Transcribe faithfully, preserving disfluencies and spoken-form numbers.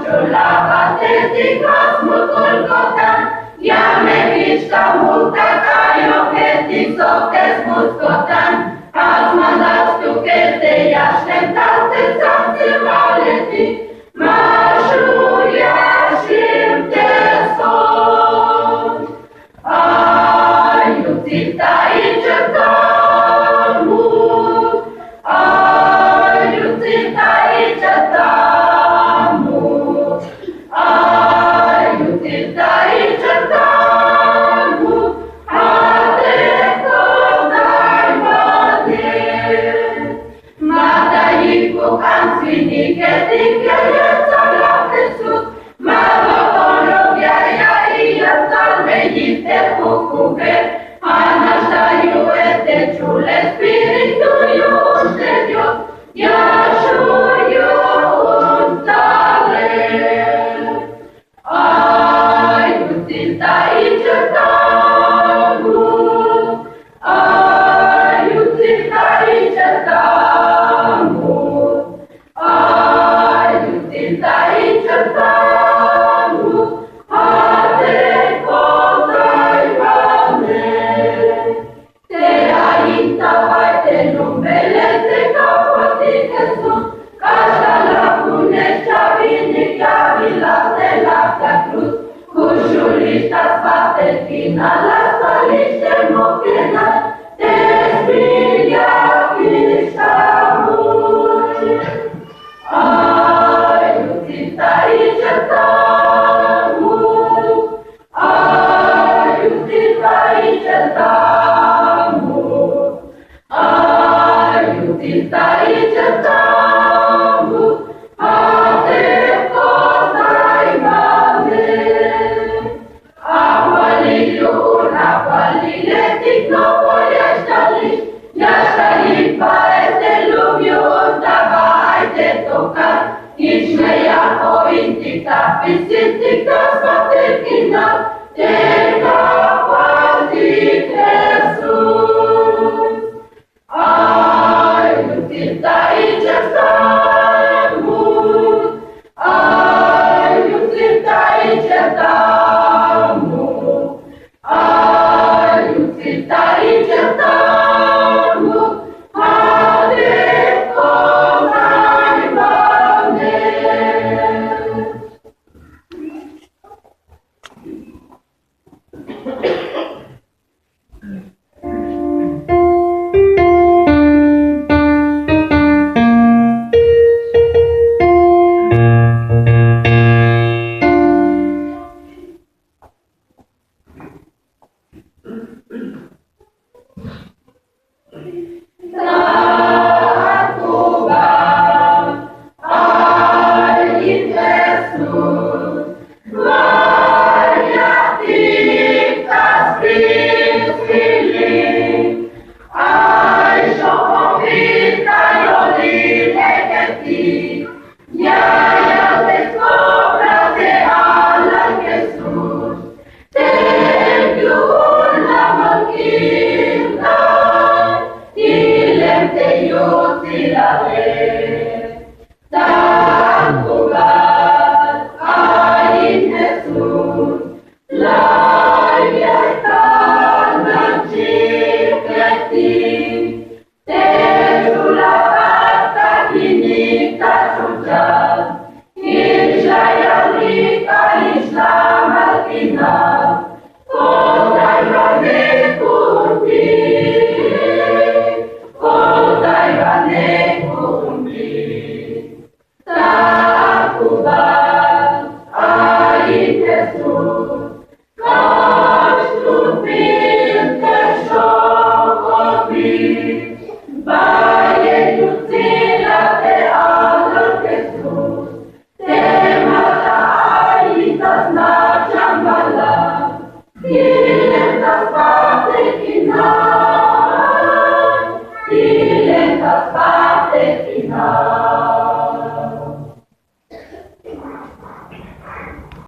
Xulapatetik ma smuk'ul ko'tan, ya me jich ta muk' ta k'ayojetik sok te smuts' ko'tan. Ja' smandak stukel te yaxlem ta te tsantsi baletik, ma xu' ya xim te son. Ay yutsil ta ich'el ta muk'. Ay yutsil ta ich'el ta muk'. Ay yutsil ta ich'el ta muk'. Ja' te Dios ay banel. Ma ta yijk'ub ants winiketik ya yal tsalaj Jesús, ma ba kolok ya ya'iy ya stalbeyik te jujunje, ja' nax ta yu'el te ch'ul Espíritu yu'un te Dios, ya xju' yu'un stalel. Ay yutsil ta ich'el ta muk'. Ay yutsil ta ich'el ta muk'. Ay yutsil ta ich'el ta muk'. Ja' te Dios ay banel. Te ayik ta bay te lumbelel te Kajwaltik Jesús, k'ax ta lajunex chawinik ya bila te laj ta cruz. Kuxulix ta sbajtel k'inal, la stalix te mokenal, te sbiil yakix ta muk'. Ay yutsil ta ich'el ta muk'. Ay yutsil ta ich'el ta muk'. Ay yutsil ta ich'el ta muk'. Ja' te Dios ay banel. Ajwalil yu'un ajwaliletik nopol ya xtalix, ya xtalix bael te lum yu'un ta ba ay te tokal. Jich me ya jo'intik ta pisiltik ta sbajtel k'inal te Kajwaltik Jesús. Ay yutsil ta ich'el ta muk'. Ay yutsil ta ich'el ta muk'. Ay yutsil ta ich'el ta muk'. Ja' te Dios ay banel. Te yu'un la makinta, ilem te yutsilale. Ta jubal ay in Jesús, la yalta na chiketi. Te xulabat ta kinik ta ch'ulch'as, jich la yalik ta jich la malk'inal, ko'taywanej ku'untik, ko'taywanej ku'untik. Ta jubal ay in Jesús, k'ax jtumil te xojolbil, bayel yutsil a te alal Jesús, te mach'a ay in ta sna' chambalal, ilem ta sba te k'inal, ilem ta sba te k'inal.